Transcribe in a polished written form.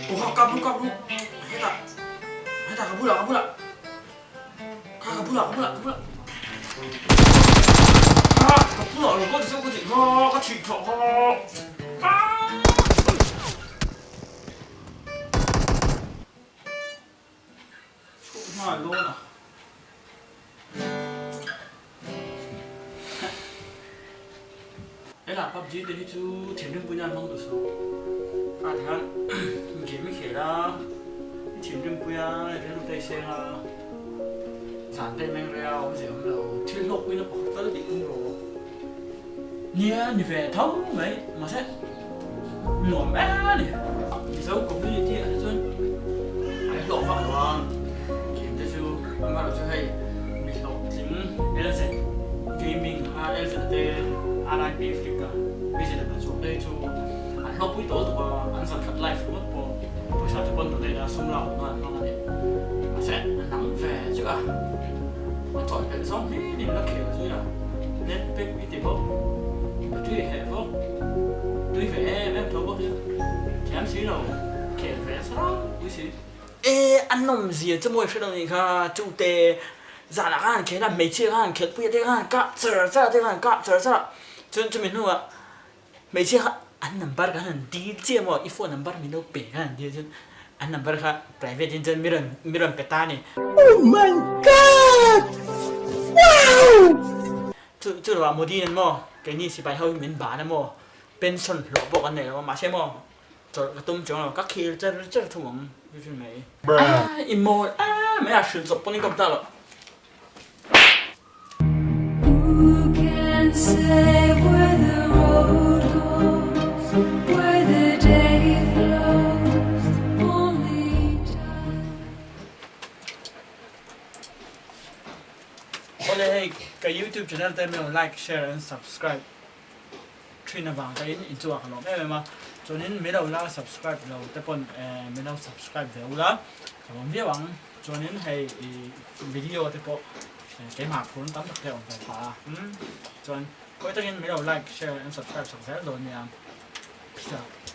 Aw kha kap ru kap ru hetah hetah ka bulah ka bulah kha ka bulah ka bulah ka bulah kha ka bulah lo ka ti ka ti kha ka thih thawh kha Chhuak nghal dawn a. Hela PUBG te hi chu thinrim pui nan hmang duh suh. Kha ti khan game i khel a, i thinrim pui a, i rilru te i seng a, zan te i meng rei a, awmzia awm lo, thil hlawk puina pakhat tal tih tum rawh. Nia ni ve tho mai, mahse nuam em a ni. Mizo community ah te chuan a hlawh vak lo a, game te chu amaherawh chu hei mi hlawhtling LZ gaming a LZ te RIP Flick a busy leh chuang te hi chu an hlawkpui tawh lutuk a, an zan khat live ringawt pawh pawisa te pawn donate a sum lak nan an hmang a ni. Mahse a nang ve chu a. A chawlhpelh zawng hlir in la khel zui a, net pack i ti bawk, battery heh bawk, tui ve em em tho bawk hi thiam si lo, khel ve nasa ropui si. E, a nawm zia chu mawi hre lo nih kha, chute zanah khan khel a, hmeichhia khan khelhpui a te khan kah char char a te khan kah char char a, chuan chumi hnuah Hmeichhia kha an number kha an dil chiah maw i phone number min lo pe kha an dil chuan an number kha private in chuan mi rawn mi rawn pe ta a ni. Oh my God! Wow! Chu chu lo ah Modi nen maw keini sipai ho hi min ban a maw pension hlawh pawh kan nei lo a mahse maw chawlh ka tum chuang lo ka khel char char thung ang chu chu mai. A i mawl a mai a hrilh chawp pawn in ka ta lo. Awle hei ka youtube channel te min rawn like share and subscribe thin avang te in inchungah ka lawm em em a chuanin min lo la subscribe lo te pawn min lo subscribe ve ula ka lawm viau ang. Chuanin hei i video te pawh keimah phurna tam tak te a awm ve phah a umm chuan khawi takin min lo like, share and subscribe sak zel dawn nia. Peace out.